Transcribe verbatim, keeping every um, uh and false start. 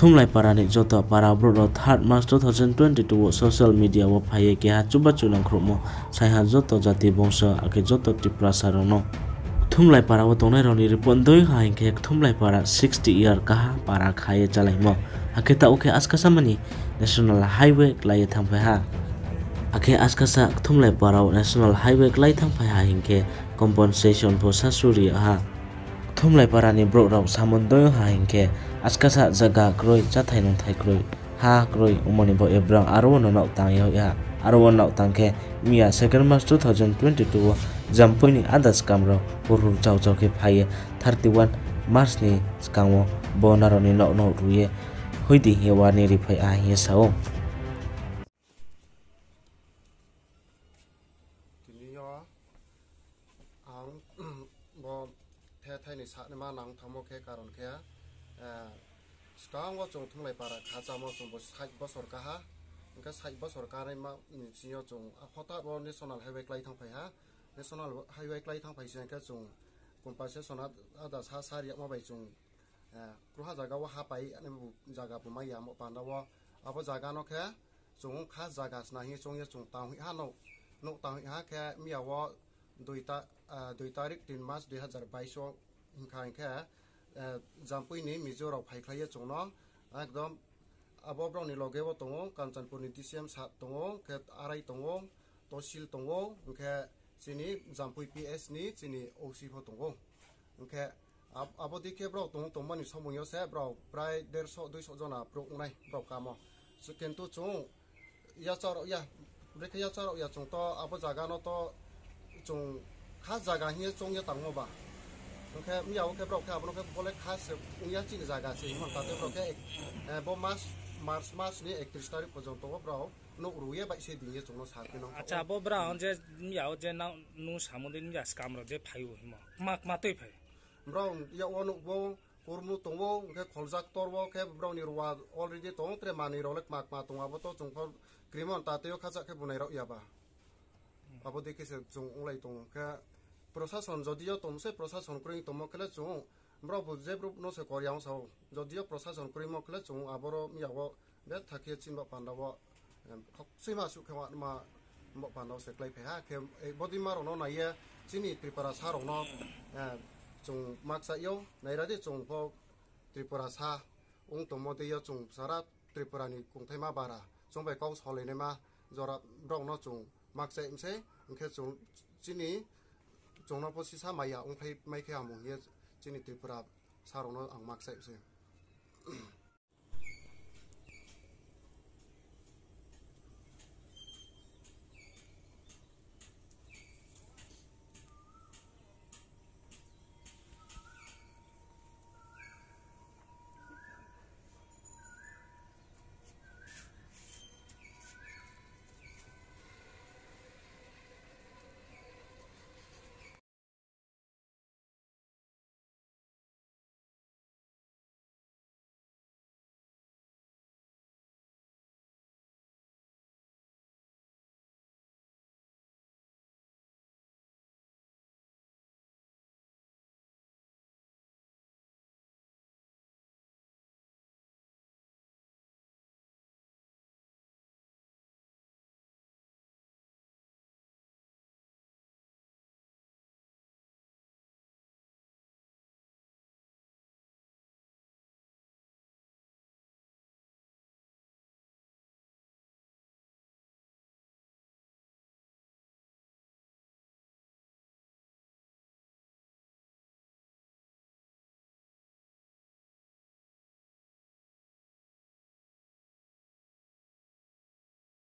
Kthumlai para ni joto para brouh rao third March two thousand twenty-two wo social media wo phai ye keha chubachu nangkhruhmo saiha joto jati bongso akhe joto Tiprasa rao no. Kthumlai para wo tongnai rao ni report doi ha hing khe Kthumlai para sixty year kaha para kha ye chálaimo. Akhe taoh khe askasa mani National Highway klái ye thanngphai ha. Akhe askasa Kthumlai para wo National Highway klái thanngphai ha hing khe compensation pho sasu ri ha. Kthumlai para ni brouh rao samung doi ha hing khe askasa zaga kroi, cháthai nungthai kroi, ha kroi, omo ni baoh ye brao aro wo no naoh tang ye hoih ha. Aro wo naoh tang khe miya second March two thousand twenty-two wo Jampui ni ada skam rao hurhur chauchao khe phai ye thirty-one March ni skang wo bo nrao ni naoh no ru ye hoih di hing ye warning riphai ha hing ye sa ou. Tini yo ang bo the thai ni sanaima nang thanngmo khe karon khe, skang wo chung Kthumlai para kha chámo chung bo sait bosor kaha. Hing khe sait bosor kanaima ni sing yo chung a hothat wo National Highway klái thanngphai ha. National Highway klái thanngphai sing khe chung compensation ada sa sari yagmo bai chung kroha zaga wo ha pai ani zaga bo mai ya mo panda wo. Abo zaga no khe chung kha zaga sna hing ye choung ye chung tang hoih ha no. Nouh tang hoih ha khe miya wo dui ta-, dui tarik tin mas dui hazar bais wo hing kha hing khe, Jampui ni Mizo rao phaikhlai ye chung no ekdom abo brao ni loge wo tong ou, Kanchanpur ni D C M sir tong ou, khe arai tong ou, tosil tong ou, hing khe chini Jampui P S ni chini O C pho tong ou. Hing khe abo dei khe brao tong tongmo ni somoi yo se brao prai derso duiso jona brouh ongnai brao kamo. Kintu chung yachaoh rao ya, brekhe yachaoh rao ya chung to abo zaga no to chung kha zaga hing ye choung ye tangmo ba. Hing khe miya wo khe brao khe abo no khe bo le kha se ong ya chini zaga se hingmo ta khe brao khe, bo mas, March mas ni ektrish tarik porjonto wo brao nouh ru ye baihse ding ye chung no sa khe no. Acha, bo brao je miya wo je nung samung dei miya skam rao je phai ou hingmo kma kma tui phai? Brao yak wo nouh bo kurmu tong ou, hing khe kholjak ktor wo khe brao ni rua already tong ou, tre manoi rao le kma kma tong ou, abo to chung pho krimo ta tei yo khacha khe bunai rao ya ba. Abo dei khe se chung onglai tong ou khe, prosason jodi yo tong se prosason kroi tongmo khe le chung, brao bu je brouh no se kor ya ong sa ou, jodi yo prosason kroimo khe le chung aboro miya wo betha khe chini baoh panda wo khokchuima suh khe ma, ma baoh panda wo se kláiphai ha khe, bodei ma rao no nai ye chini Tripura sa rao no chung makchaih ou, naira di chung pho Tripura sa ong tongmo dei yo chung sara Tripura ni kongthaima bara chung bai kau salainaima jora brao no chung makchaih mi sei, hing khe chung chini chung no pho sisa maya ongphai mai khe hamung hing ye chini Tripura sa rao no ang makchaih mi sei.